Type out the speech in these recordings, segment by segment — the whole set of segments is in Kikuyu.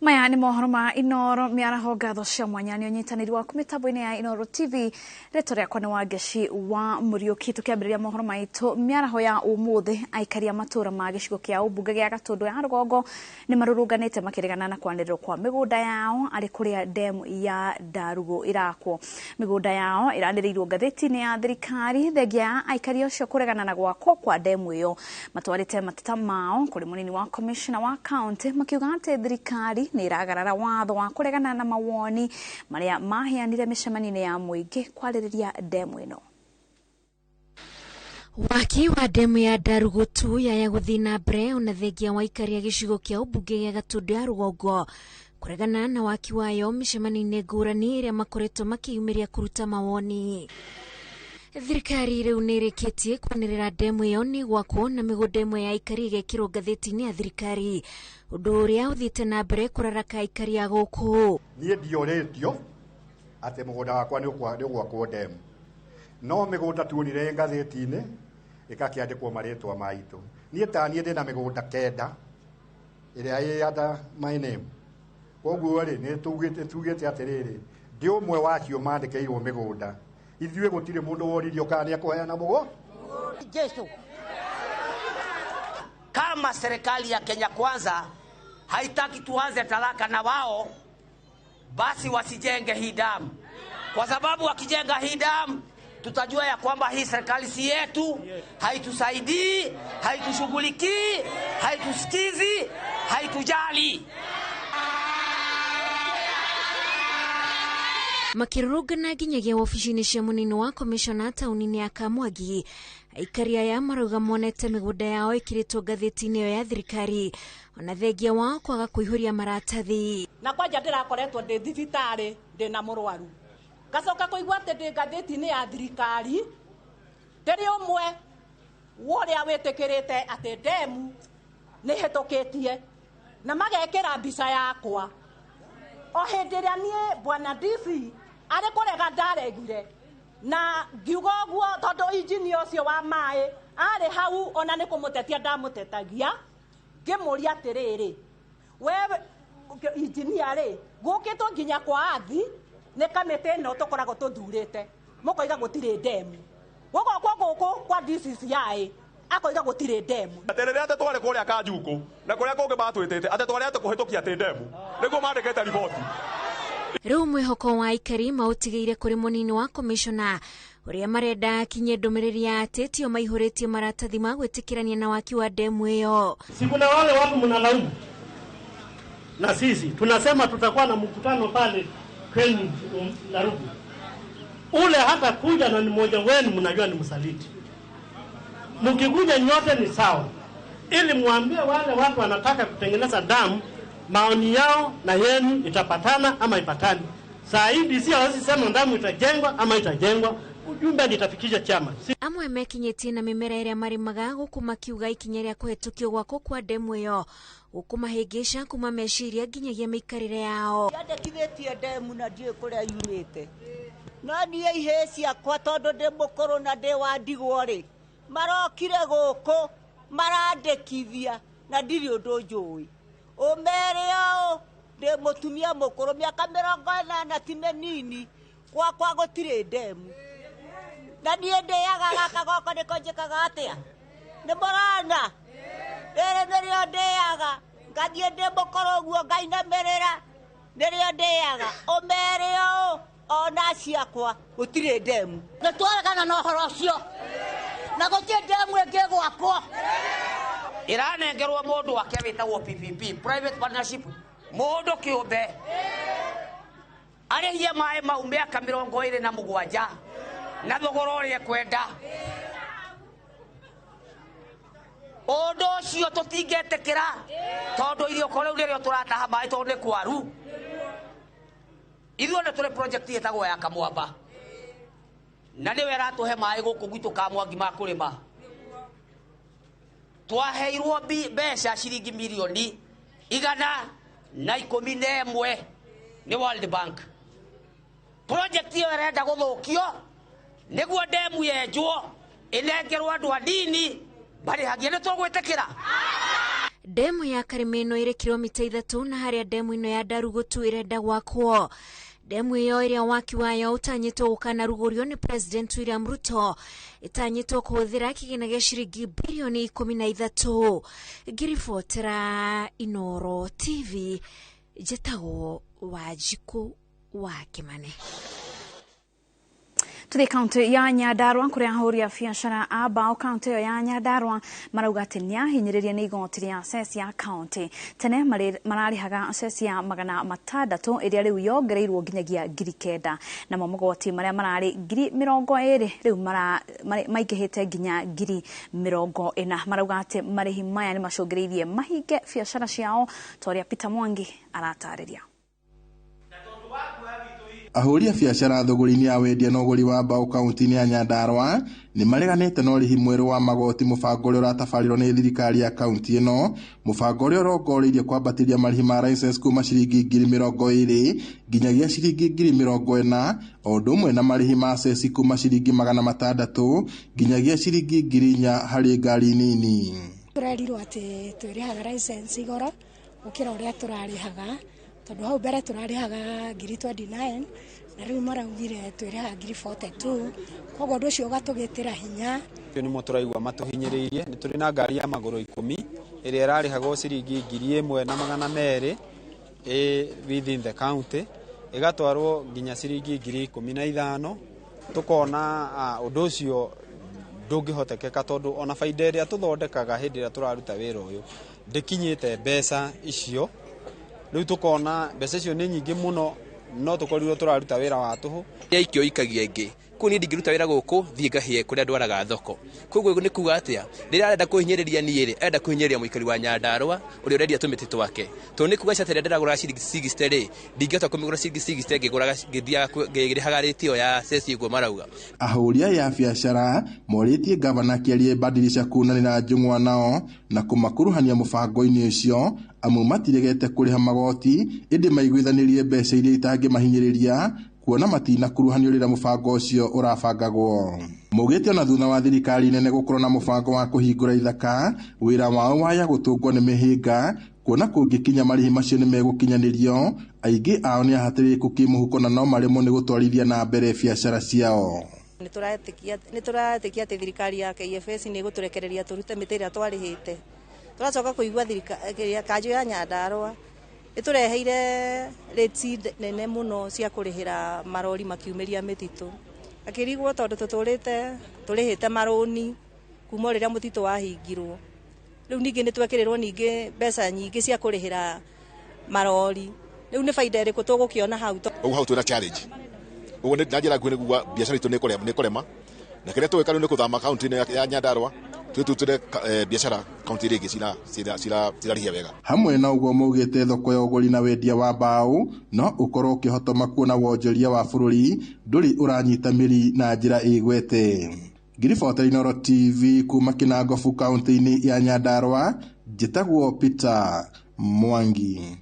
Maya nĩ mohoro ma Inooro mĩaraho. Ngatho cia mwanya nĩ ũnyitanĩri waku mĩtambo-inĩ ya Inooro TV. Rĩtwa rĩakwa nĩ Wangeci wa Mũriũki. Tũkĩambĩrĩria mohoro maitũ mĩaraho ya ũmũthĩ, aikari a matũũra ma gĩcigo kĩa ũmbunge gĩa Gatũndũ ya rũgongo nĩ marũrũnganĩte makĩregana na kwanĩrĩrwo kwa mĩgũnda yao arĩ kũrĩa demu ya Ndarugu ĩrakwo. Mĩgũnda yao ĩranĩrĩirwo ngathĩti-inĩ ya thirikari thengia ya aikari acio kũregana na gwakwo kwa demu ĩyo. Matwarĩte mateta mao kũrĩ mũnini wa commissioner wa county makiuga atĩ thirikari nĩ ĩragarara watho wa kũregana na mawoni marĩa maheanire mĩcemanio-inĩ ya mũingĩ kwarĩrĩria demu ĩno. Waki wa demu ya Ndarugutu yaya gũthiĩ na mbere ona thengia wa aikari a gĩcigo kĩa ũmbunge gĩa Gatũndũ ya rũgongo kũregana na waki wayo mĩcemanio-inĩ ngũrani ĩrĩa makoretwo makĩyumĩria kũruta mawoni. Thirikari rĩu nĩ ĩrĩkĩtie kwanĩrĩra demu ĩyo nĩ gwakwo na mĩgũnda ĩmwe ya aikari ĩgekĩrwo ngathĩti-inĩ ya thirikari, ũndũ ũrĩa ũthiĩte na mbere kũraraka aikari a gũkũ. Niĩ ndiorĩtio atĩ mũgũnda wakwa nĩ ũgwakwo demu, no mĩgũnda tuonire ngathĩti-inĩ ĩgakĩandĩkwo marĩtwa maitũ. Niĩ ta niĩ ndĩna mĩgũnda 9 ĩrĩa ĩ under my name. Koguo rĩ, nĩ tugĩte atĩrĩrĩ, ndĩ ũmwe wacio mandĩkĩirwo mĩgũnda. Ithuĩ gũtirĩ mũndũ woririo kana nĩ ekũheana mũgũnda. Jesu. Kama serikali ya Kenya Kwanza haitaki tuanze talaka na wao, basi wasijenge hii damu, kwa sababu wakijenga hii damu tutajua ya kwamba hii serikali si yetu, haitusaidii, haitushughulikii, haitusikizi, haitujali. Makĩrũrũngana nginyagia wabici-inĩ cia mũnini wa komishona taũni-inĩ ya Kamwangi, aikari aya marauga monete mĩgũnda yao ĩkĩrĩtwo ngathĩti-inĩ ĩyo ya thirikari ona thengia wao kwaga kũihũria maratathi. Na kwanja ndĩrakoretwo ndĩ thibitarĩ ndĩna mũrwaru, ngacoka kũigua atĩ ndĩ ngathĩti-inĩ ya thirikari ndĩrĩ ũmwe wa ũrĩa wĩtĩkĩrĩte atĩ ndemu nĩ hĩtũkĩtie na magekĩra mbica yakwa. O hĩndĩ ĩrĩa niĩ bwana DC arĩ kũrega ndaregire na ngiuga ũguo tondũ injinia ũcio wa maĩ arĩ hau ona nĩ kũmũtetia ndamũtetagia, ngĩmũria atĩrĩrĩ, we injinia rĩ, gũkĩtwo nginya kwa athi nĩ kamĩtĩ ĩno tũkoragwo tũthurĩte, mũkoiga gũtirĩ ndemu, gũgokwo gũkũ kwa DCCI akoiga gũtirĩ ndemu. Atĩ rĩrĩa atĩ twarĩ kũrĩa Kanjukũ na kũrĩa kũngĩ matwĩtĩte atĩ twarĩ atĩ kũhĩtũkia atĩ ndemu nĩguo mandĩkĩte riboti. Rĩu mwĩhoko wa aikari maũtigĩire kũrĩ mũnini wa komishona ũrĩa marenda akinye ndũmĩrĩri ya atĩ tio maihũrĩtie maratathi ma gwĩtĩkĩrania na waki wa ndemu ĩyo. Si kuna wale watu mnalaumu, na sisi tunasema tutakuwa na mkutano pale kwenye Nairobi, ule hata kuja na ni mmoja wenu mnajua ni msaliti. Mkikuja nyote ni sawa, ili muambie wale watu wanataka kutengeneza damu maoni yao na yenu itapatana ama ipatani. Saa hii DC hawezi sema damu itajengwa ama itajengwa, ujumbe nitafikisha chama. Amwe mekinyĩtie na mĩmera ĩrĩa marĩmaga gũkũ makiuga ikinya rĩa kũhetũkio gwakwo kwa ndemu ĩyo gũkũmahĩngĩca kuma meciria nginyagia mĩikarĩre yao. Yandĩkithĩtie ndemu na ndiũĩ kũrĩa yumĩte, no niĩ ihĩĩ ciakwa tondũ ndĩ mũkũrũ na ndĩ wa ndigwa rĩ, marokire gũkũ marandĩkithia na ndirĩ ũndũ njũĩ. Ũmere ũũ ndĩ mũtumia mũkũrũ mĩaka 80 ti mĩnini, gwakwa gũtirĩ ndemu na niĩ ndĩaga gaka goko nĩko njĩkaga atĩa, nĩ mũrona rĩrĩ nĩrĩo ndĩaga, ngathiĩ ndĩ mũkũrũ ũguo ngainamĩrĩra, nĩrĩo ndĩaga. Ũmere ũũ ona ciakwa gũtirĩ ndemu. Nĩ twaregana na ũhoro ũcio na gũtirĩ ndemu ĩngĩ gwakwo. Ĩranengerwo mũndũ wake wĩtagwo PPP, private partnership, mũndũ kĩũmbe arĩhie maĩ mau mĩaka 27 na thogora ũrĩa ekwenda. Ũndũ ũcio tũtingĩtĩkĩra tondũ iriũko rĩu nĩrĩo tũrataha maĩ tondũ nĩ kwaru. Ithuĩ nĩ tũrĩ project ĩtagwo ya Kamwamba na nĩwe ĩratũhe maĩ gũkũ gwitũ Kamwangi ma kũrĩma. Twaheirwo mbeca ciringi mirioni 111 nĩ World Bank. Project ĩyo ĩrenda gũthũkio nĩguo ndemu yenjwo ĩnengerwo andũ a ndini marĩhagie, nĩ tũgwĩtĩkĩra. Demu ya Karimeno ĩrĩ kilomita 3 na harĩa demu ĩno ya Ndarugutu ĩrenda gwakwo. Demu ĩyo ĩrĩa waki wayo ũtanyĩtwo gũkanarugũrio nĩ President William Ruto ĩtanyĩtwo kũhũthĩra kĩgĩna gĩa ciringi birioni 13. Ngĩribotera Inooro TV, njĩtagwo Wanjikũ wa Kĩmane. Tuthie kaunti ya Nyandarua kuria ahũri a biacara a mbaũ kaunti ĩyo ya Nyandarua marauga atĩ nĩahinyĩrĩrie nĩ igoti rĩa ceci ya kaunti. Tene mararĩhaga ceci ya 600 ĩrĩa rĩu yongereirwo nginyagia 9,000, namo magoti marĩa mararĩ 20,000 rĩu maingĩhĩte nginya 40,000. Marauga atĩ marĩhi maya nĩmacũngĩrĩirie mahinge biacara ciao ta ũrĩa Peter Mwangi aratarĩria. Ahũri a biacara thũgũri-inĩ ya wendia na ũgũri wa mbaũ kaunti-inĩ ya Nyandarua nĩ mareganĩte na ũrĩhi mwerũ wa magoti mũbango ũrĩa ũratabarĩrwo nĩ thirikari ya kaunti ĩno, mũbango ũrĩa ũrongoreirie kwambatĩria marĩhi ma license kuma ciringi 20,000 nginyagia ciringi 40,000, o ũndũ ũmwe na marĩhi ma ceci kuma ciringi 600 nginyagia ciringi 4,000 harĩ ngari nini. Tũrerirwo atĩ twĩrĩhaga license igoro gũkĩra ũrĩa tũrarĩhaga, tondũ hau mbere tũrarĩhaga 29,000 na rĩu maraugire twĩrĩhaga 42,000, koguo ũndũ ũcio ũgatũgĩtĩra hinya. Nĩmo tũraigua matũhinyĩrĩirie. Nĩ tũrĩ na ngari ya magũrũ 10 ĩrĩa ĩrarĩhagwo ciringi 1,200 within the county, ĩgatwarwo nginya ciringi 15,000. Tũkona ũndũ ũcio ndũngĩhotekeka tondũ ona baida ĩrĩa tũthondekaga hĩndĩ ĩrĩa tũraruta wĩra ũyũ ndĩkinyĩte mbeca icio. Rĩu tũkona mbeca icio nĩ nyingĩ mũno, no tũkorirwo tũraruta wĩra wa tũhũ. Yaikio ikagia ĩngĩ kũu niĩ ndingĩruta wĩra gũkũ thiĩ ngahĩe kũrĩa ndwaraga thoko. Koguo nĩ kuga atĩa, rĩrĩa arenda kũhinyĩrĩria niĩ rĩ, arenda kũhinyĩrĩria mũikari wa Nyandarua ũrĩa ũrendia tũmĩtĩ twake, tondũ nĩ kuga cati ĩrĩa ndĩragũraga ciringi 60 rĩ, ndingĩhota kũmĩgũra ciringi 60 ngĩgũraga ngĩthiaga ngĩrĩhaga rĩti ĩyo ya ceci ũguo marauga. Ahũri aya a biacara morĩtie gavana Kĩarie Badilisha kunanĩra njũng'wa nao na kũmakuruhania mũbango-inĩ ũcio, amu matiregete kũrĩha magoti ĩndĩ maiguithanĩrie mbeca iria itangĩmahinyĩrĩria kuona matinakuruhanio rĩrĩa mũbango ũcio ũrabangagwo. Maugĩte ona thutha wa thirikari nene gũkorwo na mũbango wa kũhingũra ithaka, wĩra wao waya gũtũngwo nĩ mĩhĩnga, kuona kũngĩkinya marĩhi macio nĩ megũkinyanĩrio, aingĩ ao nĩ ahatĩrĩrĩku kĩmũhuko na no maremwo nĩ gũtwarithia na mbere biacara ciao. Nĩ tũretĩkia atĩ thirikari ya KFS nĩ ĩgũtũrekereria tũrute mĩtĩ ĩrĩa twarĩhĩte. Tũracoka kũigua kanjũ ya Nyandarua ĩtũreheire rĩti nene mũno cia kũrĩhĩra marori makiumĩria mĩtitũ. Akĩrigwo tondũ tũtũrĩte tũrĩhĩte marũni kuma rĩrĩa mũtitũ wahingirwo. Rĩu ningĩ nĩ twekĩrĩrwo ningĩ mbeca nyingĩ cia kũrĩhĩra marori. Rĩu nĩ baida ĩrĩkũ tũgũkĩona hau? Ũguo hau twĩna challenge. Ũguo na njĩra nguhĩ nĩ kuga biacara itũ nĩ kũrema, na kĩrĩa tũgwĩka rĩu nĩ kũthama kaunti-inĩ ya Nyandarua twĩtutĩre biacara kaunti iria ingĩ cirarĩhia wega. Hamwe na ũguo maugĩte thoko ya ũgũri na wendia wa mbaũ no ũkorwo ũkĩhotoma kuona wonjoria wa bũrũri ndũrĩ ũranyita mĩri na njĩra ĩgwete. Ngiribota Inooro TV kuma Kinangofu kaunti-inĩ ya Nyandarua, njĩtagwo Peter Mwangi.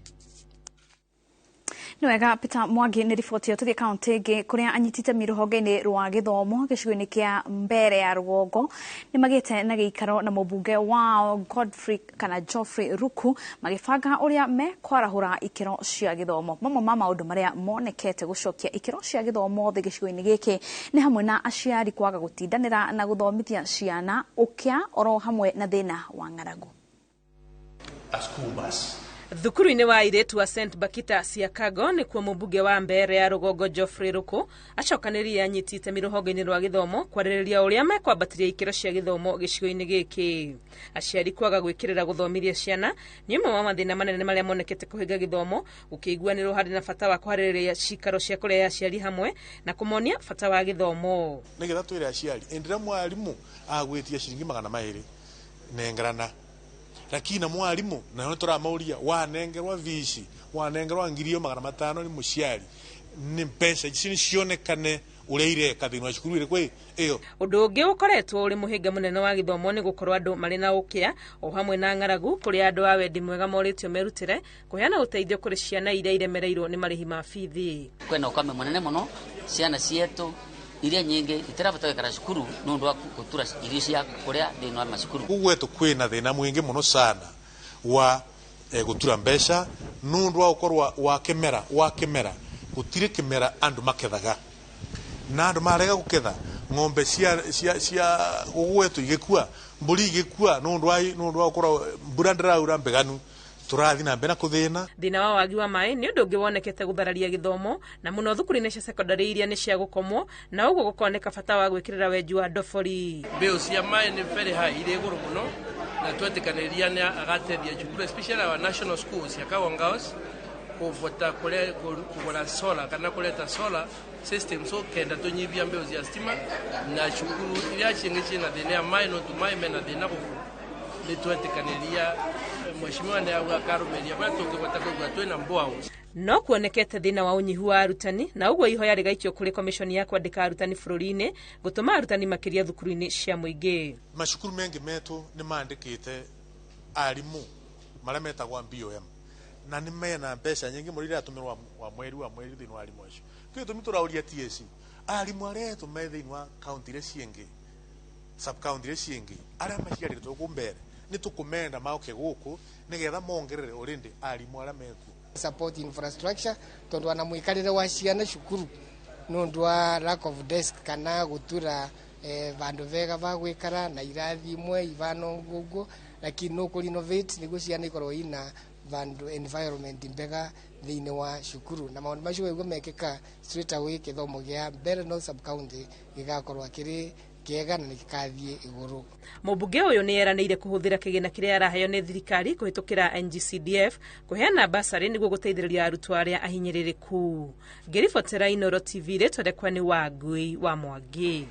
Nĩ wega Peter Mwangi nĩ riboti ĩyo. Tũthiĩ kaunti ĩngĩ kũrĩa anyitĩte rũhonge-inĩ rwa gĩthomo gĩcigo-inĩ kĩa Mbere ya Rũgongo nĩ magĩte na gĩikaro na mũmbunge wao Godfrey kana Geoffrey Ruku magĩbanga ũrĩa mekwarahũra ikĩro cia gĩthomo. Mamwe ma maũndũ marĩa monekete gũcokia ikĩro cia gĩthomo thĩ gĩcigo-inĩ gĩkĩ nĩ hamwe na aciari kwaga gũtindanĩra na gũthomithia ciana, ũkĩa oro hamwe na thĩna wa ng'aragu. Thukuru-inĩ wa airĩtu wa St Bakita Siakago nĩkuo mũmbunge wa Mbere ya Rũgongo Geoffrey Ruku acokanĩrĩire anyiti itemi rũhonge-inĩ rwa gĩthomo kwarĩrĩria ũrĩa mekwambatĩria ikĩro cia gĩthomo gĩcigo-inĩ gĩkĩ. Aciari kwaga gwĩkĩrĩra gũthomithia ciana nĩ ũmwe wa mathĩna manene marĩa monekete kũhinga gĩthomo, gũkĩiguanĩrwo harĩ na bata wa kwarĩrĩria cikaro cia kũrehe aciari hamwe na kũmonia bata wa gĩthomo. Nĩgetha twĩre aciari ĩndĩra mwarimũ agwĩtia ciringi 200 nengerana, lakini na mwalimu na nĩ tũramauria wanengerwa vici wanengerwa 500,000 ni muciari ni mbeca ici nĩ cionekane ũrĩa ireka thĩinĩ wa cukuru ĩrĩkũ ĩyo. Ũndũ ũngĩ ũkoretwo ũrĩ mũhĩnga mũnene wa gĩthomo nĩ gũkorwo andũ marĩ na ũkĩa o hamwe na ng'aragu, kũrĩa andũ a wendi mwega morĩtio merutĩre kũheana ũteithio kũrĩ ciana iria iremereirwo nĩ marĩhi ma bithi. Kwĩna ũkame mũnene mũno, ciana cietũ iria nyingĩ itirabota gũikara cukuru nĩ ũndũ wa gũtura irio cia kũrĩa thĩinĩ wa macukuru. Kũu gwetũ kwĩna thĩna mũingĩ mũno sana Wa gutura mbeca nundu wa gukorwa wa kimera wa kimera gutire kimera andu makethaga na andu marega guketha ng'ombe cia cia cia gugwetu igikua mburi igikua nundu wa gukorwa mbura ndiraura mbeganu turathi na mbere na kuthina. Thina wa wagi wa mai ni undu ungi wonekete guthararia githomo na muno thukuru-ini cia secondary iria ni cia gukomwo na uguo gukoneka bata wa gwikirira wenji wa ndobori. Mbeu cia mai ni very high iri iguru muno na twetikaniria ni agatethia cukuru especially our national schools ya Kawangao kuvota kugura solar kana kuleta solar system so kenda tunyibia mbeu cia stima na cukuru iria cingi cina thina ya mai no tumai mena thina guku ni twetikaniria mheshimiwa ni auga karumeria baria tungivota kuigua twina mbwao. No kuonekete thina wa unyihu wa arutani na uguo ihoya rigaikio kuri commission ya kwandika arutani bururi-ini gutuma arutani makiria thukuru-ini cia muingi. Macukuru mengi metu ni mandikite arimu maria metagwa BOM na ni mena mbeca nyingi muri iratumirwa wa mweri thiini wa arimu acio. Kio tumi turauria TSC arimu aria etu me thiini wa county iria ciingi sub county iria ciingi aria maciarirwo ku mbere ni tukumenda mauke guku nigetha mongerere urindi arimu aria meku support infrastructure tondu ana mwikarire wa ciana cukuru nundu wa lack of desk kana gutura vandu vega va gwikara na irathi imwe ivano nguguo lakini no ku renovate niguo ciana ikorwo ina vandu environment mbega thiini wa cukuru na maundu macio waigua mekika straight away kithomo gia Mbeere North sub county gigakorwo kiri kiega na gikathie iguru. Mũmbunge ũyũ nĩ eranĩire kũhũthĩra kĩgĩna kĩrĩa araheo nĩ thirikari kũhĩtũkĩra NGCDF kũheana basarĩ nĩguo gũteithĩrĩria arutwo arĩa ahinyĩrĩrĩku. Ngĩribotera Inooro TV rĩtwa rĩakwa nĩ Wangui wa Mwangi.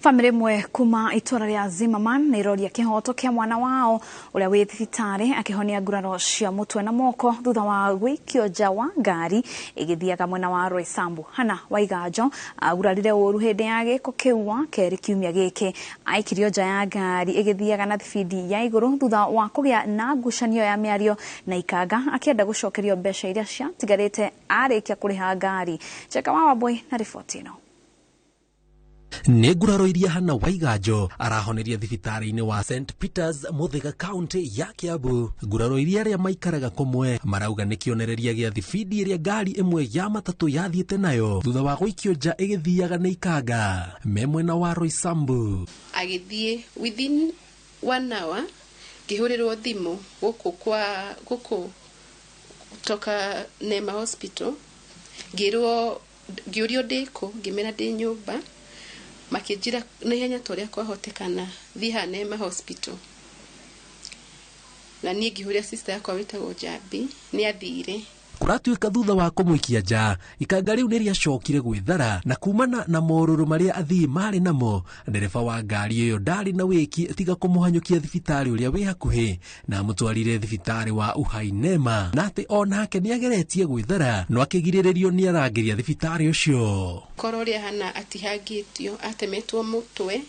Famĩlĩ ĩmwe kuma itũra rĩa Zimmerman nĩ iroria kĩhoto kĩa mwana wao ũrĩa wĩ thibitarĩ akĩhonia nguraro cia mũtwe na moko thutha wa gwĩkio nja wa ngari ĩgĩthiaga mwena wa Roysambu. Hana Waiganjo agurarire ũru hĩndĩ ya gĩko kĩu wa kerĩ kiumia gĩkĩ. Aikirio nja ya ngari ĩgĩthiaga na thibindi ya igũrũ thutha wa kũgĩa na ngucanio ya mĩario na ikanga akĩenda gũcokerio mbeca iria ciatigarĩte arĩkia kũrĩha ngari. Cheka wa Wambui na riboti ĩno. Nĩ nguraro iria Hana Waiganjo arahoneria thibitarĩ-inĩ wa St Peters Muthiga county ya Kiambu. Nguraro iria arĩa maikaraga kũmwe marauga nĩ kĩonereria gĩa thibindi ĩrĩa ngari ĩmwe ya matatũ yathiĩte nayo thutha wa gũikio nja ĩgĩthiaga nĩ ikanga me mwena wa Roysambu. Agĩthiĩ within 1 hour ngĩhũrĩrwo thimũ gũkũ kwa gũkũ kutoka Nema Hospital ngĩrwo ngĩũrio ndĩkũ ngĩmera ndĩ nyũmba makĩnjĩra na ihenya ta ũrĩa kwahotekana thiĩ haha Nema Hospital na niĩ ngĩhũrĩra sister yakwa wĩtagwo Njambi nĩ athire. Kũratuĩka thutha wa kũmũikia nja ikanga rĩu nĩrĩacokire gwĩthara na kumana na morũrũ marĩa athii marĩ namo ndereba wa ngari ĩyo ndarĩ na wĩki tiga kũmũhanyũkia thibitarĩ ũrĩa wĩ hakuhĩ na amũtwarire thibitarĩ wa Uhai Nema na atĩ onake nĩageretie gwĩthara no akĩgirĩrĩrio nĩ arangĩri a thibitarĩ ũcio. Korwo ũrĩa Hana atihangĩtio atemetwo mũtwe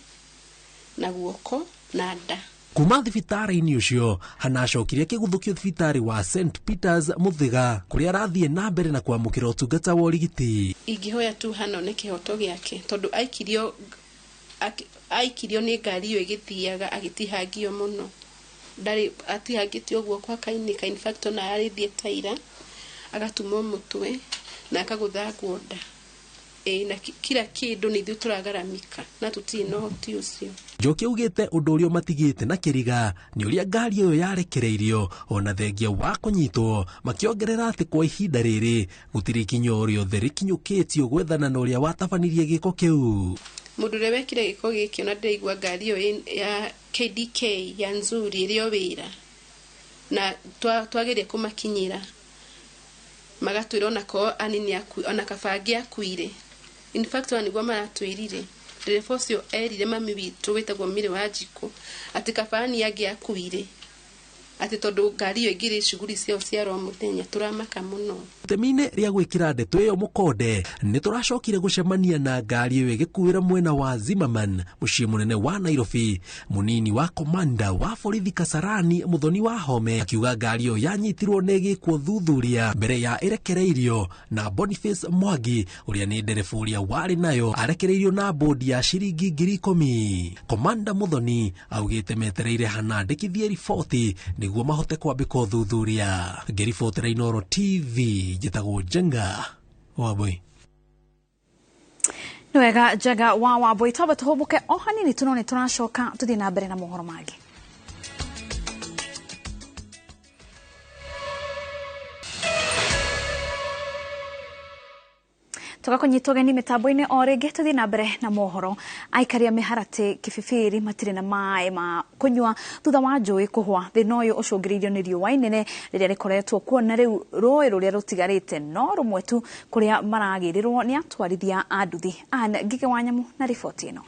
na guoko na nda. Kuma thibitarĩ-inĩ ũcio Hana acokire akĩguthũkio thibitarĩ wa St Peters Muthiga kũrĩa arathiĩ na mbere na kwamũkĩra ũtungata wa ũrigiti. Ingĩhoya tu Hana one kĩhoto gĩake tondũ aikirio nĩ ngari ĩyo ĩgĩthiaga agĩtihangio mũno ndarĩ atihangĩtio guoko akainĩka in fact ona arĩthiĩ taira agatumwo mũtwe na akagũthangwo nda na kila kĩndũ nĩ ithuĩ tũragaramika na tũtirĩ na ũhoti ũcio. Njoki augĩte ũndũ ũrĩa matigĩte na kĩriga nĩ ũrĩa ngari ĩyo yarekereirio ona thengia wa kũnyitwo makĩongerera atĩ kwa ihinda rĩrĩ gũtirĩ ikinya o rĩothe rĩkinyũkĩtio gwethana na ũrĩa watabanirie gĩko kĩu. Mũndũ ũrĩa wekire gĩko gĩkĩ ona ndĩraigua ngari ĩyo ya KDK ya Nzuri ĩrĩ o wĩra na twageria kũmakinyĩra magatwĩra onako anini ona kaba angĩakuire. In fact ona nĩguo maratwĩrire ndereba ũcio erire mami witũ wĩtagwo Mary Wanjikũ atĩ kaba ani angĩakuire Atĩ tondũ ngari ĩyo ĩngĩrĩ cuguri ciao cia oro mũthenya tũramaka mũno. Itemi-inĩ rĩa gwĩkĩra ndeto ĩyo mũkonde, nĩ tũracokire gũcemania na ngari ĩyo ĩgĩkuĩra mwena wa Zimmerman, mũciĩ mũnene wa Nairobi. Mũnini wa komanda wa borithi Kasarani, Muthoni wa Home, akiuga ngari ĩyo yanyitirwo na ĩgĩkwo thuthuria mbere ya ĩrekereirio, na Boniface Mwangi ũrĩa nĩ ndereba ũrĩa warĩ nayo arekereirio na bodi ya ciringi 10,000. Komanda Muthoni augĩte metereire hana andĩkithie riboti nĩguo mahote kwambĩka ũthuthuria. Ngĩribotera Inooro TV, njĩtagwo Njenga Wambui. Nĩ wega Njenga wa Wambui, twambe tũhũmũke o hanini tu no nĩ tũracoka tũthiĩ na mbere na mohoro mangĩ. Tũgakũnyitwo ũgeni mĩtambo-inĩ o rĩngĩ tũthiĩ na mbere na mohoro. Aikari a mĩharatĩ Kĩbĩbĩri matirĩ na maĩ ma kũnyua thutha wa njũĩ kũhwa. Thĩna ũyũ ũcũngĩrĩirio nĩ riũa inene rĩrĩa rĩkoretwo kuo, na rĩu rũĩ rũrĩa rũtigarĩte no rũmwe tu kũrĩa maragĩrĩrwo nĩ atwarithia a nduthi. Ann Ngigĩ wa Nyamu na riboti ĩno.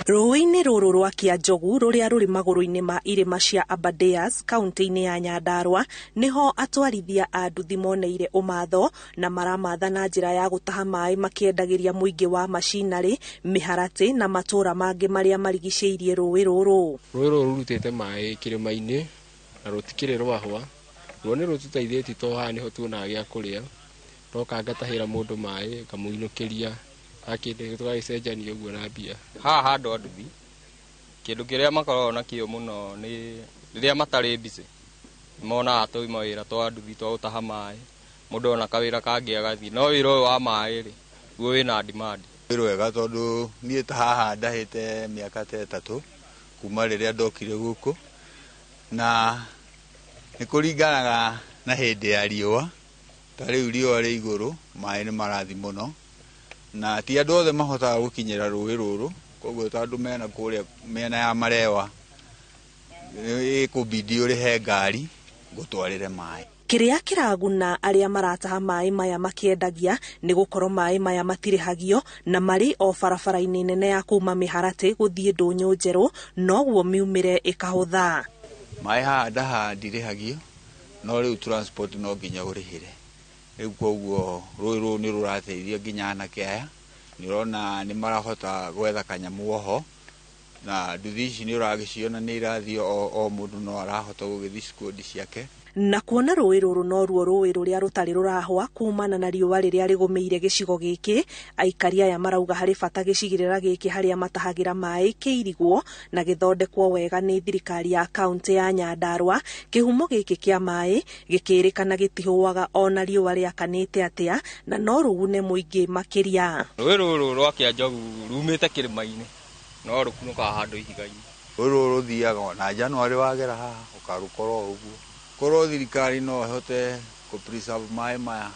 Rũĩ-inĩ rũrũ rwa Kĩanjogu rũrĩa rũrĩ magũrũ-inĩ ma irĩma cia Aberdares kaunti-inĩ ya Nyandarua nĩho atwarithia a nduthi moneire ũmatho na maramatha na njĩra ya gũtaha maĩ makĩendagĩria mũingĩ wa macinarĩ, mĩharatĩ na matũũra mangĩ marĩa marigicĩirie rũĩ rũrũ. Rũĩ rũrũ rũrutĩte maĩ kĩrĩma-inĩ na rũtikĩrĩ rwahwa. Ruo nĩ rũtũteithĩtie tondũ haha nĩho tuonaga gĩa kũrĩa. Ndoka ngatahĩra mũndũ maĩ ngamũinũkĩria akĩndĩ tũgagĩcenjania ũguo na mbia. Haha handũ a nduthi kĩndũ kĩrĩa makoragwo nakĩo mũno nĩ rĩrĩa matarĩ busy monaga tũi mawĩra twa nduthi twa gũtaha maĩ, mũndũ ona kawĩra kangĩ agathiĩ, no wĩra ũyũ wa maĩ rĩ guo wĩna demand. Nĩ wega tondũ niĩ ta haha ndahĩte mĩaka ta 3 kuma rĩrĩa ndokire gũkũ, na nĩ kũringanaga na hĩndĩ ya riũa. Ta rĩu riũa rĩ igũrũ maĩ nĩ marathi mũno, na ti andũ othe mahotaga gũkinyĩra rũĩ rũrũ, koguo ta andũ mena kũrĩa mĩena ya Marewa ĩkũbidi ũrĩhe ngari ngũtwarĩre maĩ. Kĩrĩa kĩraguna arĩa marataha maĩ maya makĩendagia nĩ gũkorwo maĩ maya matirĩhagio na marĩ o barabara-inĩ nene ya kuma mĩharatĩ gũthiĩ ndũnyũ njerũ, noguo miumĩre ĩkahũtha. Maĩ haha ndaha ndirĩhagio, no rĩu transport no nginya ũrĩhĩre. Rĩu koguo rũĩ rũrũ nĩ rũrateithia nginya anake aya, nĩ ũrona nĩ marahota gwetha kanyamũ oho, na nduthi ici nĩ ũragĩciona nĩ irathiĩ o mũndũ no arahota gũgĩthiĩ squad ciake. Na kuona rũĩ rũrũ noruo rũĩ rũrĩa rũtarĩ rũrahwa kumana na riũa rĩrĩa rĩgũmĩire gĩcigo gĩkĩ, aikari aya marauga harĩ bata gĩcigĩrĩra gĩkĩ harĩa matahagĩra maĩ kĩirigwo na gĩthondekwo wega nĩ thirikari ya kaunti ya Nyandarua. Kĩhumo gĩkĩ kĩa maĩ gĩkĩrĩkana gĩtihũaga ona riũa rĩakanĩte atĩa, na no rũgune mũingĩ makĩria. Rũĩ rũrũ rwa Kĩanjogu rumĩte kĩrĩma-inĩ no rũkunũkaga handũ ihiga-inĩ. Rũĩ rũrũ rũthiaga ona January wagera haha ũkarũkora o ũguo. Korwo thirikari no ĩhote kũ preserve maĩ maya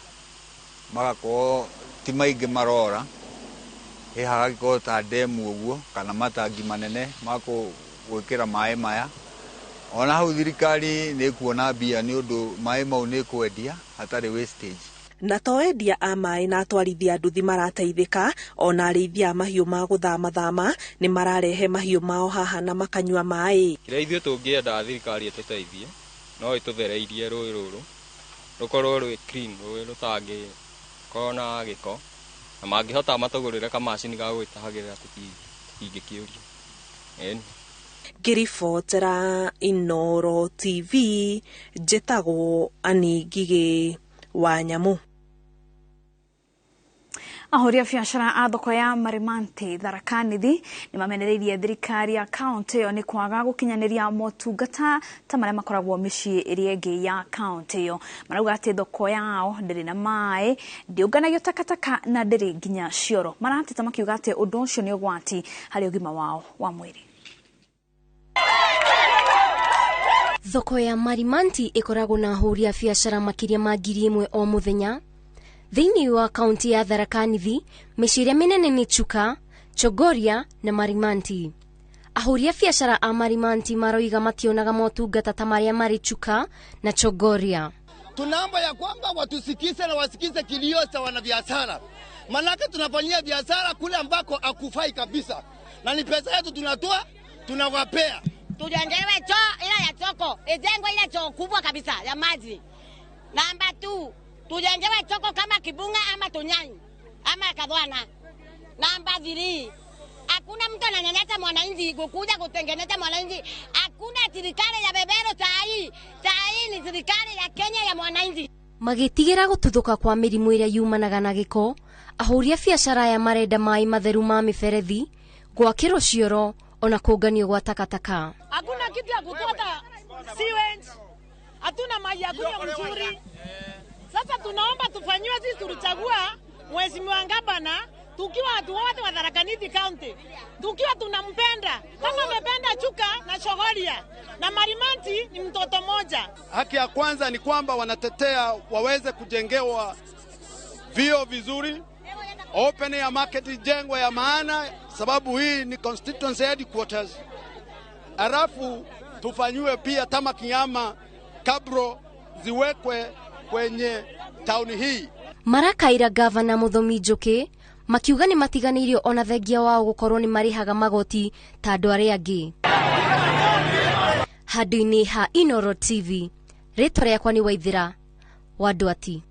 magakorwo ti maingĩ marora, ĩ hagagĩkorwo ta demu ũguo kana matangi manene ma gwĩkĩra maĩ maya. Ona hau thirikari nĩ ĩkuona mbia nĩ ũndũ maĩ mau nĩ ĩkwendia hatarĩ wastage. Na to endia a maĩ na atwarithia nduthi marateithĩka, ona arĩithia a mahiũ ma gũthamathama nĩ mararehe mahiũ mao haha na makanyua maĩ. Kĩrĩa ithuĩ tũngĩenda thirikari ĩtũteithie no ĩtũthereirie rũĩ rũrũ rũkorwo rwĩ clean, rũĩ rũtangĩkorwo na gĩko, na mangĩhota matũgũrĩre kamacini ga gwĩtahagĩrĩra tũtingĩkĩũria. Ngĩribotera Inooro TV, njĩtagwo Annie Ngigĩ wa Nyamu. Ahũri a biacara a thoko ya Marimanti Tharaka Nithi nĩ mamenereirie thirikari ya kaunti ĩyo nĩ kwaga gũkinyanĩria motungata ta marĩa makoragwo mĩciĩ ĩrĩa ĩngĩ ya kaunti ĩyo. Marauga atĩ thoko yao ndĩrĩ na maĩ, ndĩũnganagio takataka na ndĩrĩ nginya cioro. Marateta makiuga atĩ ũndũ ũcio nĩ ũgwati harĩ ũgima wao wa mwĩrĩ. Thoko ya Marimanti ĩkoragwo na ahũri a biacara makĩria ma 1,000 o mũthenya. Thĩinĩ wa kaunti ya Tharaka Nithi, mĩciĩ ĩrĩa mĩnene nĩ Chuka, Chogoria na Marimanti. Ahũri a biacara a Marimanti maroiga mationaga motungata ta marĩa marĩ Chuka na Chogoria. Tunaomba ya kwamba watusikize na wasikize kilio cha wanabiashara, manake tunafanyia biashara kule ambako hakufai kabisa, na ni pesa yetu tunatoa tunawapea. Tujengewe choo ila ya soko, ijengwe ile choo kubwa kabisa ya maji. Namba 2, tujengewe soko kama Kibunga ama Tunyani ama Kadhwana. Namba 3, hakuna mtu ananyanyasa mwananchi kukuja kutengeneza mwananchi. Hakuna serikali ya bebero saa hii. Saa hii ni serikali ya Kenya ya mwananchi. Magĩtigĩra gũtuthũka kwa mĩrimũ ĩrĩa yumanaga na gĩko, ahũri a biacara aya marenda maĩ matheru ma mĩberethi, gwakĩrwo cioro ona kũnganio gwa takataka. Hakuna kitu ya kutoa sewage, hatuna maji ya kunywa mzuri. Sasa tunaomba tufanyiwe, sisi tulichagua Mheshimiwa Gavana tukiwa watu wote wa Tharaka Nithi County, tukiwa tunampenda kama amependa Chuka na Chogoria na Marimanti ni mtoto moja. Haki ya kwanza ni kwamba wanatetea waweze kujengewa vio vizuri, open air market ijengwe ya maana, sababu hii ni constituency headquarters. Alafu tufanyiwe pia tamakinyama kabro ziwekwe kwenye tauni hii. Marakaira Gavana Muthomi Njuki makiuga nĩ matiganĩirio ona thengia wao gũkorwo nĩ marĩhaga magoti ta andũ arĩa angĩ. Handũ-inĩ ha Inoro TV, rĩtwa rĩakwa nĩ Waithĩra wa Ndwati.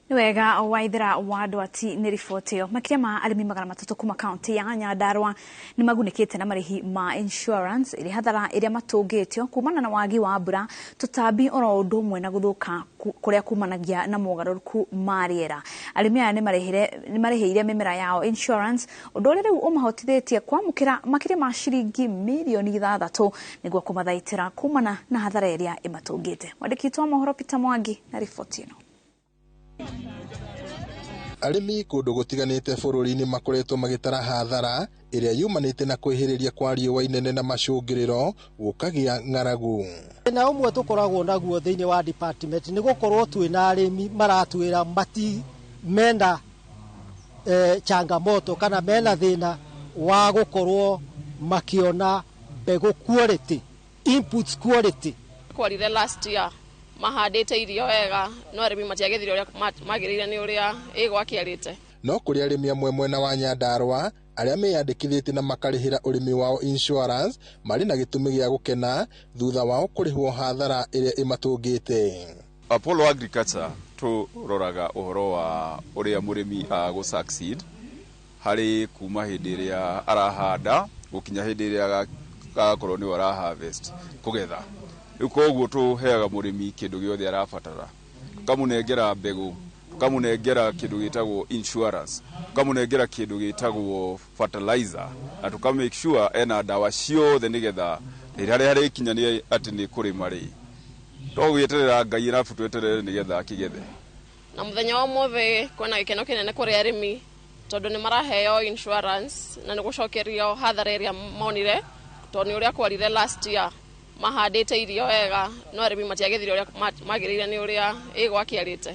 Nĩ wega Waithĩra wa Ndwati nĩ riboti ĩyo. Makĩria ma arĩmi 300 kuma kaunti ya Nyandarua nĩ magunĩkĩte na marĩhi ma insurance ĩrĩa hathara ĩrĩa matũngĩtio kumana na wagi wa mbura, tũtambi oro ũndũ ũmwe na gũthũka kũrĩa kumanagia na mogarũrũku ma rĩera. Arĩmi aya nĩ marĩhĩire mĩmera yao insurance, ũndũ ũrĩa rĩu ũmahotithĩtie kwamũkĩra makĩria ma ciringi mirioni 6 nĩguo kũmathaitĩra kumana na hathara ĩrĩa ĩmatũngĩte. Mwandĩki witũ wa mohoro Peter Mwangi na riboti ĩno. Arĩmi kũndũ gũtiganĩte bũrũri-inĩ makoretwo magĩtara hathara ĩrĩa yumanĩte na kwĩhĩrĩria kwa riũa inene na macũngĩrĩro gũkagĩa ng'aragu. Thĩna ũmwe tũkoragwo naguo thĩinĩ wa department nĩ gũkorwo twĩna arĩmi maratwĩra mati mena changamoto kana mena thĩna wa gũkorwo makĩona mbegũ quality, inputs quality. Kwarire last year mahandĩte irio wega no arĩmi matiagethire ũrĩa magĩrĩire nĩ ũrĩa ĩgwakĩarĩte. No kũrĩ arĩmi amwe mwena wa Nyandarua arĩa meyandĩkithĩtie na makarĩhĩra ũrĩmi wao insurance marĩ na gĩtũmi gĩa gũkena thutha wao kũrĩhwo hathara ĩrĩa ĩmatũngĩte. Apollo Agriculture tũroraga ũhoro wa ũrĩa mũrĩmi agũ succeed harĩ kuma hĩndĩ ĩrĩa arahanda gũkinya hĩndĩ ĩrĩa agakorwo nĩwe ara harvest kũgetha. Rĩu koguo tũheaga mũrĩmi kĩndũ gĩothe arabatara, tũkamũnengera mbegũ, tũkamũnengera kĩndũ gĩtagwo insurance, tũkamũnengera kĩndũ gĩtagwo fertilizer, na tũka make sure ena ndawa ciothe nĩgetha rĩrĩa harĩkinya nĩ atĩ nĩ kũrĩma rĩ, to gweterera Ngai arabu tweterere nĩgetha akĩgethe. Na mũthenya wa ũmũthĩ kwĩna gĩkeno kĩnene kũrĩ arĩmi tondũ nĩ maraheo insurance na nĩ gũcokerio hathara ĩrĩa monire tondũ nĩ ũrĩa kwarire last year mahandĩte irio wega no arĩmi matiagethire ũrĩa magĩrĩire nĩ ũrĩa ĩgwakĩarĩte.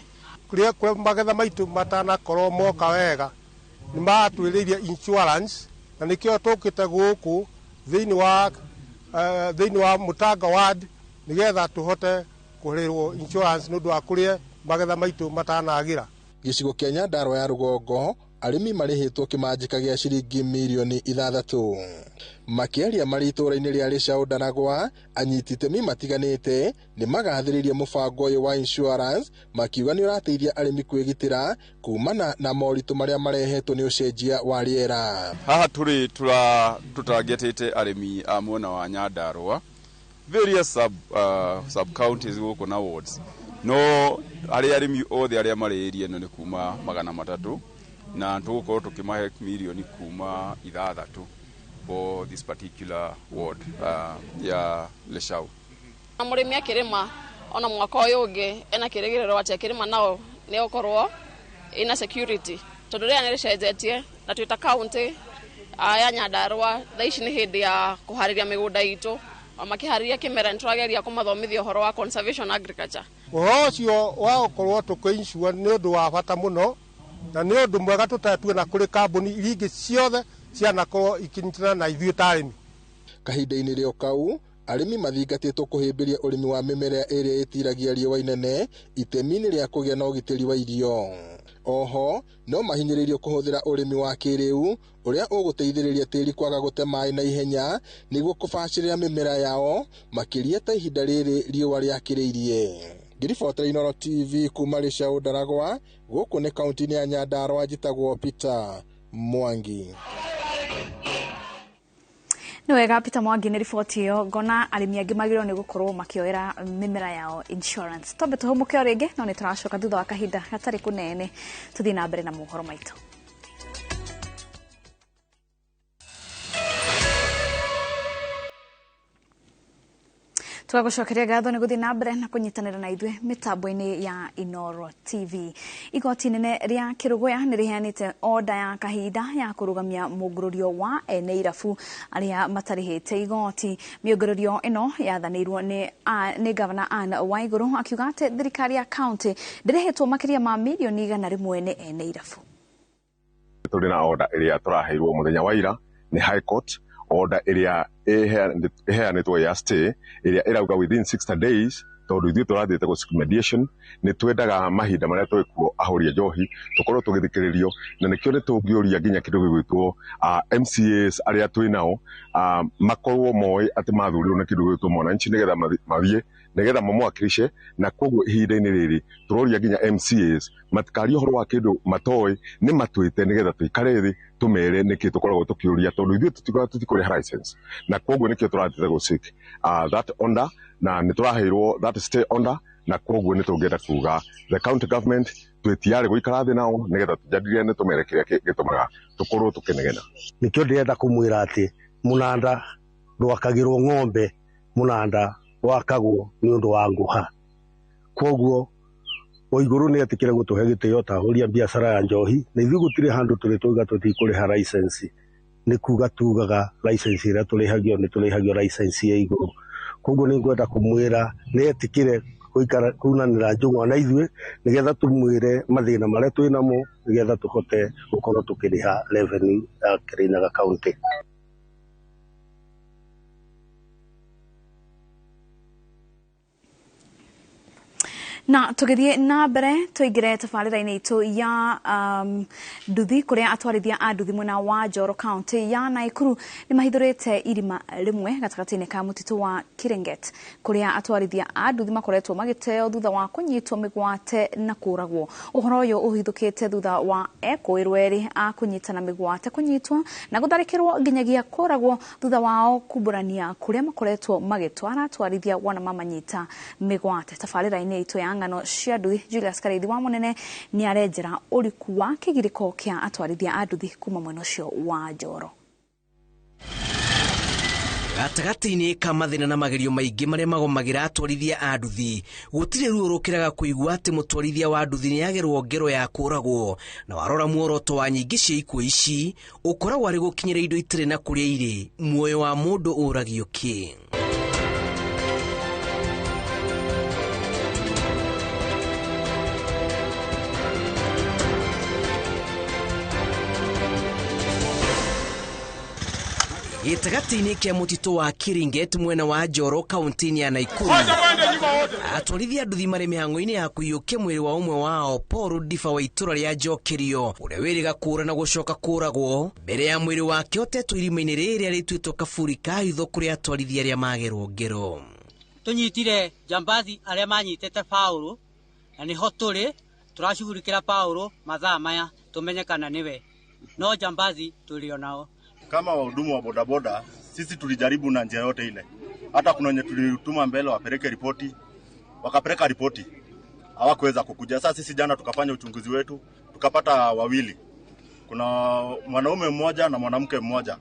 Kũrĩa magetha maitũ matanakorwo moka wega nĩ matwĩrĩirie insurance na nĩkĩo tũkĩte gũkũ thĩinĩ wa Mutanga ward nĩgetha tũhote kũrĩhwo insurance nĩ ũndũ wa kũrĩa magetha maitũ matanagĩra. Gĩcigo kĩa Nyandarua ya rũgongo arĩmi marĩhĩtwo kĩmanjĩka gĩa ciringi mirioni 6. Makĩaria marĩ itũũra-inĩ rĩa Rĩcaũ Ndaragwa, anyiti itemi matiganĩte nĩ magathĩrĩirie mũbango ũyũ wa insurance makiuga nĩ ũrateithia arĩmi kwĩgitĩra kumana na moritũ marĩa marehetwo nĩ ũcenjia wa rĩera. Haha tũrĩ tũtargetĩte arĩmi a mwena wa Nyandarua various sub counties gũkũ na wards, no harĩ arĩmi othe arĩa marĩ area ĩno nĩ kuma 300 na tũgũkorwo tũkĩmahe mirioni kuma 6 for this particular ward ya Leshau. Na mũrĩmi akĩrĩma ona mwaka ũyũ ũngĩ ena kĩrĩgĩrĩro atĩ akĩrĩma nao nĩ ũkorwo ina security tondũ rĩrĩa nĩ rĩcenjetie na twĩ ta county ya Nyandarua thaa ici nĩ hĩndĩ ya kũharĩria mĩgũnda itũ makĩharĩria kĩmera nĩ tũrageria kũmathomithia ũhoro wa conservation agriculture. Ũhoro ũcio wa gũkorwo tũkĩ-insure nĩ ũndũ wa bata mũno na nĩ ũndũ mwega tũtatue na kũrĩ kambuni iria ingĩ ciothe cianakorwo ikinyitanĩra na ithuĩ ta arĩmi. Kahinda-inĩ rĩo kau Arĩmi mathingatĩtwo kũhĩmbĩria ũrĩmi wa mĩmera ĩrĩa ĩtiragia riũa inene itemi-inĩ rĩa kũgĩa na ũgitĩri wa irio. Oho no mahinyĩrĩirio kũhũthĩra ũrĩmi wa kĩrĩu ũrĩa ũgũteithĩrĩria tĩri kwaga gũte maĩ na ihenya nĩguo kũbacĩrĩra mĩmera yao makĩria ta ihinda rĩrĩ riũa rĩakĩrĩirie. Ngĩribotera Inooro TV kuma Rĩcaũ Ndaragwa, gũkũ nĩ kaunti-inĩ ya Nyandarua, njĩtagwo Peter Mwangi. Nĩ wega Peter Mwangi nĩ riboti ĩyo. Ngona arĩmi angĩ magĩrĩirwo nĩ gũkorwo makĩoera mĩmera yao insurance. Twambe tũhũmũke o rĩngĩ, no nĩ tũracoka thutha wa kahinda gatarĩ kũnene tũthiĩ na mbere na mohoro maitũ. Tũgagũcokeria ngatho nĩ gũthiĩ na mbere na kũnyitanĩra na ithuĩ mĩtambo-inĩ ya Inooro TV. Igoti inene rĩa Kĩrũgũya nĩ rĩheanĩte order ya kahinda ya kũrũgamia mũngũrũrio wa ene irabu arĩa matarĩhĩte igoti. Mĩũngũrũrio ĩno yathanĩirwo nĩ Gavana Anne Waigũrũ akiuga atĩ thirikari ya county ndĩrĩhĩtwo makĩria ma mirioni 100 nĩ ene irabu. Tũrĩ na order ĩrĩa tũraheirwo mũthenya wa ira nĩ High Court, order ĩrĩa ĩheanĩtwo ya stay ĩrĩa ĩrauga within 60 days, tondũ ithuĩ tũrathiĩte gũ seek mediation, nĩ twendaga mahinda marĩa twĩkuo ahũri a njohi tũkorwo tũgĩthikĩrĩrio, na nĩkĩo nĩ tũngĩũria nginya kĩndũ gĩgwĩtwo MCAs arĩa twĩ nao makorwo moĩ atĩ mathurirwo nĩ kĩndũ gĩgwĩtwo mwananchi nĩgetha mathiĩ nĩgetha mamwakilishe, na koguo ihinda-inĩ rĩrĩ tũroria nginya MCAs matikarie ũhoro wa kĩndũ matoĩ, nĩ matwĩte nĩgetha tũikare thĩ tũmere nĩkĩ tũkoragwo tũkĩũria, tondũ ithuĩ tũtikoragwo tũtikũrĩha license, na koguo nĩkĩo tũrathiĩte gũ seek that order, na nĩ tũraheirwo that stay order, na koguo nĩ tũngĩenda kuga the county government twĩtiarĩ gũikara thĩ nao nĩgetha tũjadiliane tũmere kĩrĩa gĩtũmaga tũkorwo tũkĩnegena. Nĩkĩo ndĩrenda kũmwĩra atĩ mũnanda ndwakagĩrwo ng'ombe, mũnanda wakagwo nĩ ũndũ wa ngũha. Koguo Waigũrũ nĩ etĩkĩre gũtũhe gĩtĩo ta ahũri a biacara ya njohi, na ithuĩ gũtirĩ handũ tũrĩ twauga tũtikũrĩha license. Nĩ kuga tugaga license ĩrĩa tũrĩhagio nĩ tũrĩhagio license ya igũrũ. Koguo nĩ ngwenda kũmwĩra nĩ etĩkĩre gũikara kunanĩra njũng'wa na ithuĩ nĩgetha tũmwĩre mathĩna marĩa twĩ namo nĩgetha tũhote gũkorwo tũkĩrĩha revenue ya Kirinyaga County. Na tũgĩthiĩ na mbere tũingĩre tabarĩra-inĩ itũ ya nduthi kũrĩa atwarithia a nduthi mwena wa Njoro County ya Naikuru nĩ mahithũrĩte irima rĩmwe gatagatĩ-inĩ ka mũtitũ wa Kĩrĩnget kũrĩa atwarithia a nduthi makoretwo magĩteo thutha wa kũnyitwo mĩgwate na kũragwo. Ũhoro ũyũ ũhithũkĩte thutha wa ekũĩrwo erĩ a kũnyitana mĩgwate kũnyitwo na gũtharĩkĩrwo nginyagia kũragwo thutha wao kumbũrania kũrĩa makoretwo magĩtwara atwarithia wona mamanyita mĩgwate. Tabarĩra-inĩ itũ ya ng'ano cia nduthi Julius Kareithi wa Mũnene nĩ arenjera ũriku wa kĩgirĩko kĩa atwarithia a nduthi kuma mwena ũcio wa Njoro. Gatagatĩ-inĩ ka mathĩna na magerio maingĩ marĩa magomagĩra atwarithia a nduthi, gũtirĩ ruo rũkĩraga kũigua atĩ mũtwarithia wa nduthi nĩ agerwo ngero ya kũragwo, na warora muoroto wa nyingĩ cia ikuũ ici ũkoragwo arĩ gũkinyĩra indo itarĩ na kũrĩa irĩ, muoyo wa mũndũ ũragio kĩ. Gĩtagatĩ-inĩ kĩa mũtitũ wa Kĩrĩnget mwena wa Njoro kaunti-inĩ ya Naikuru, atwarithia nduthi marĩ mĩhang'o-inĩ ya kũiyũkia mwĩrĩ wa ũmwe wao Paul Difa wa itũra rĩa Njokerio ũrĩa wĩrĩga kũũra na gũcoka kũũragwo mbere ya mwĩrĩ wake ũtetwo irima-inĩ rĩrĩa rĩtuĩtwo kaburi ka hitho kũrĩa atwarithia arĩa magerwo ngero. Tũnyitire jambazi arĩa manyitĩte Paul na nĩho tũrĩ tũracugurikĩra Paul mathaa maya tũmenye kana nĩwe, no jambazi tũrĩ onao. Kama wahudumu wa bodaboda, sisi tulijaribu na njia yote ile. Hata kuna wenye tulituma mbele wapeleke ripoti, wakapeleka ripoti, hawakuweza kukuja. Sasa sisi jana tukafanya uchunguzi wetu, tukapata wawili. Kuna mwanaume mmoja na mwanamke mmoja.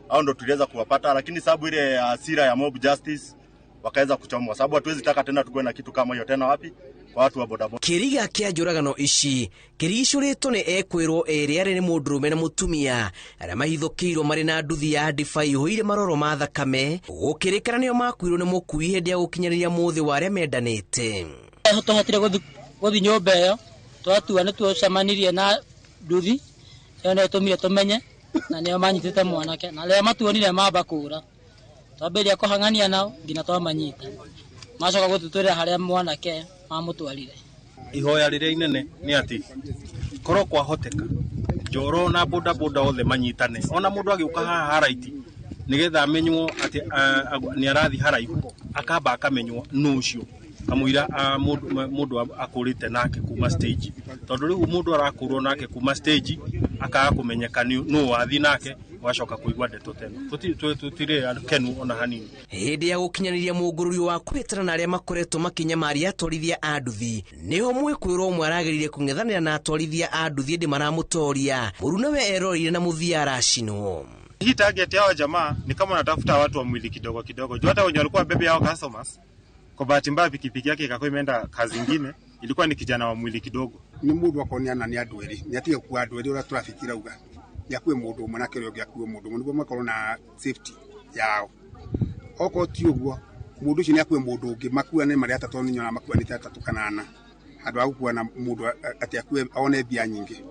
Hao ndo tuliweza kuwapata, lakini sababu ile hasira ya mob justice wakaweza kuchomwa. Sababu hatuwezi taka tena tukue na kitu kama hiyo tena wapi? Kwa watu wa bodaboda. Kĩriga kĩa njũragano ici kĩrigicũrĩtwo nĩ ekwĩrwo erĩ arĩa nĩ mũndũrũme na mũtumia arĩa mahithũkĩirwo marĩ na nduthi ya ndibai ihũire maroro ma thakame gũkĩrĩkana nĩo makuirwo nĩ mũkui hĩndĩ ya gũkinyanĩria mũthĩ wa arĩa mendanĩte. Tũhotire gũthiĩ nyũmba ĩyo twatua nĩ tucemanirie na nduthi ĩyo nĩyo tũmire tũmenye na nĩo manyitĩte mwanake na rĩrĩa matuonire mamba kũra Twambĩrĩria kũhang'ania nao nginya twamanyita. Macoka gũtũtwĩra harĩa mwanake mamũtwarire. Ihoya rĩrĩa inene nĩ atĩ korwo kwahoteka Njoro na boda boda othe manyitane, ona mũndũ agĩũka haha haraiti nĩgetha amenywo atĩ nĩ arathi haraihu, akamba akamenywo nũ ũcio kamũira mũndũ akũrĩte nake kuma stage, tondũ rĩu mũndũ arakũrwo nake kuma stage akaga kũmenyeka nũ wathi nake, wacoka kũigua ndeto teno tũtirĩ kenu ona hanini. Hĩndĩ ya gũkinyanĩria mũngũrũrio wa kwĩtana na arĩa makoretwo makĩnyamaria atwarithia a nduthi, nĩho mwĩkwĩrwo ũmwe arageririe kũng'ethanĩra na atwarithia a nduthi ĩndĩ maramũtoria. Mũrunawe eroreire na mũthia aracinwo. Hii target yao jamaa ni kama wanatafuta watu wa mwili kidogo kidogo. Juu hata wenye walikuwa bebe yao customers, kwa bahati mbaya pikipiki yake ikakuwa imeenda kazi nyingine, ilikuwa ni kijana wa mwili kidogo. Ni mundu akoniana ni andu eri, ni atige kuwa andu eri uria traffic irauga. Ni akue mundu umwe nake uria ungi akue mundu umwe niguo makorwo na safety yao. Okorwo ti uguo, mundu ucio ni akue mundu ungi, makuane mari atatu ni nyona makuanite atatu kana ana. Handu ha gukuana mundu ati akue one mbia nyingi.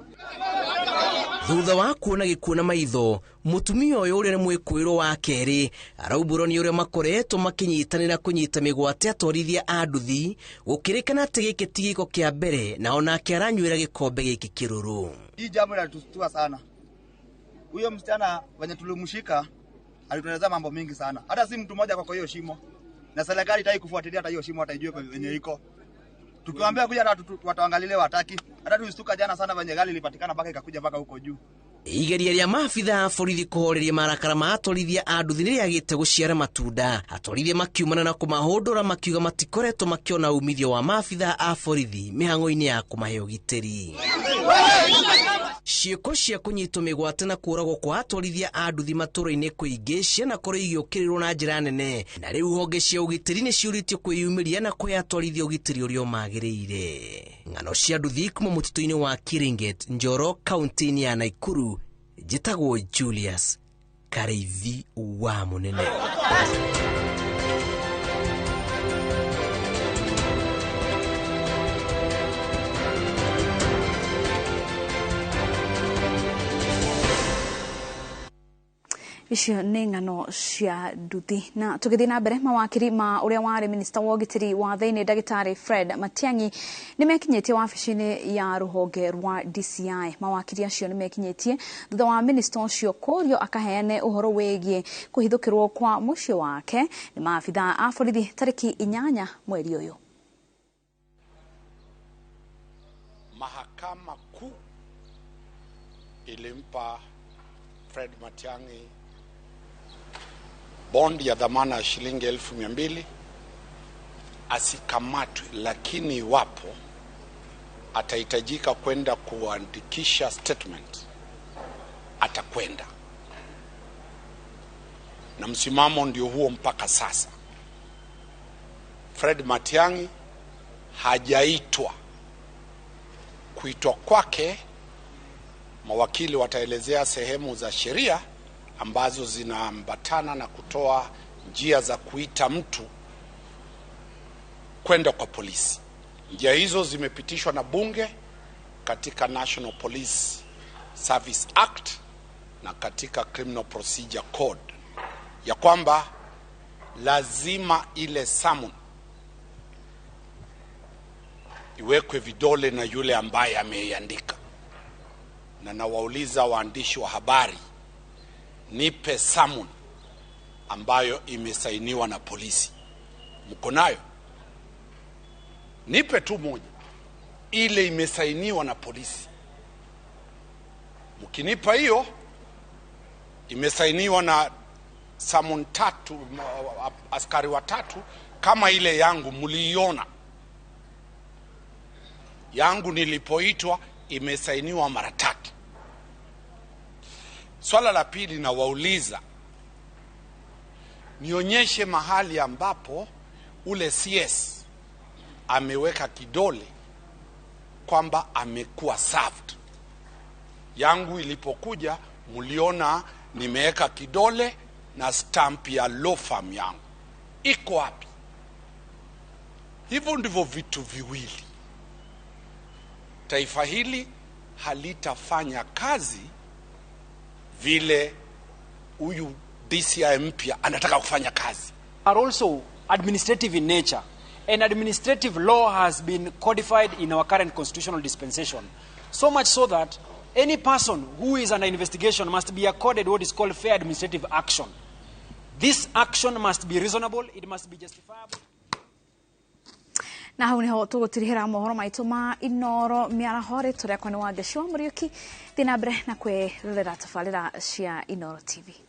Thutha wa kuona gĩkuũ na maitho, mũtumia ũyũ ũrĩa nĩ mwĩkũĩrwo wa kerĩ araumbũrwo nĩ ũrĩa makoretwo makĩnyitanĩra kũnyita mĩgwate atwarithia a nduthi, gũkĩrĩkana atĩ gĩkĩ ti gĩko kĩa mbere na onake aranyuĩra gĩkombe gĩkĩ kĩrũrũ. Hii jambo linatushtua sana. Huyo msichana wenye tulimshika alitueleza mambo mingi sana. Hata si mtu mmoja kwa hiyo shimo. Na serikali itaki kufuatilia hata hiyo shimo, hata ijue wenye iko. Tukiwaambia kuja hata wataangalie wataki. Hata tulistuka jana sana venye gari ilipatikana mpaka ikakuja mpaka huko juu. Igeria rĩa maabitha a borithi kũhoreria marakara ma atwarithia a nduthi nĩrĩagĩte gũciara matunda. Atwarithia makiumana na kũmahũndũra makiuga matikoretwo makĩona umithio wa maabitha a borithi mĩhang'o-inĩ ya kũmahe ũgitĩri. Ciĩko cia kũnyitwo mĩgwate na kũũragwo kwa atwarithia a nduthi matũũra-inĩ kũingĩ cianakorwo igĩũkĩrĩrwo na njĩra nene, na rĩu honge cia ũgitĩri nĩciũrĩtio kwĩyumĩria na kũhe atwarithia ũgitĩri ũrĩa ũmagĩrĩire. Ng'ano cia nduthi kuma mũtitũ-inĩ wa Keringet, Njoro, kaunti-inĩ ya Nakuru. Njĩtagwo Julius Kareithi wa Mũnene. Icio nĩ ng'ano cia nduthi. Na tũgĩthiĩ na mbere, mawakiri ma ũrĩa warĩ minista wa ũgitĩri wa thĩinĩ ndagĩtarĩ Fred Matiang'i nĩ mekinyĩtie wabici-inĩ ya rũhonge rwa DCI. Mawakiri acio nĩ mekinyĩtie thutha wa minista ũcio kũũrio akaheane ũhoro wĩgiĩ kũhithũkĩrwo kwa mũciĩ wake nĩ maabitha a borithi tarĩki 8 mweri ũyũ. Mahakama Kuu ilimpa Fred Matiang'i bondi ya dhamana ya shilingi 200,000 asikamatwe, lakini iwapo atahitajika kwenda kuandikisha statement atakwenda. Na msimamo ndio huo mpaka sasa. Fred Matiang'i hajaitwa. Kuitwa kwake, mawakili wataelezea sehemu za sheria ambazo zinaambatana na kutoa njia za kuita mtu kwenda kwa polisi. Njia hizo zimepitishwa na bunge katika National Police Service Act na katika Criminal Procedure Code, ya kwamba lazima ile summon iwekwe vidole na yule ambaye ameiandika. Na nawauliza waandishi wa habari, nipe summon ambayo imesainiwa na polisi. Mko nayo? Nipe tu moja, ile imesainiwa na polisi. Mkinipa hiyo imesainiwa na summon tatu, askari watatu, kama ile yangu mliiona. Yangu nilipoitwa imesainiwa mara tatu. Swala la pili nawauliza, nionyeshe mahali ambapo ule CS ameweka kidole kwamba amekuwa served. Yangu ilipokuja mliona nimeweka kidole na stamp ya law firm yangu. Iko wapi? Hivyo ndivyo vitu viwili. Taifa hili halitafanya kazi vile huyu DCI mpya anataka kufanya kazi. Are also administrative in nature. And administrative law has been codified in our current constitutional dispensation. So much so that any person who is under investigation must be accorded what is called fair administrative action. This action must be reasonable, it must be justifiable. Na hau niho tũgũtirihĩra mohoro maitũ ma Inoro mĩaraho. Rĩtwa rĩakwa nĩ Wangeci wa Mũriũki. Thiĩ na mbere na kwĩrorera tabarĩra cia Inoro TV.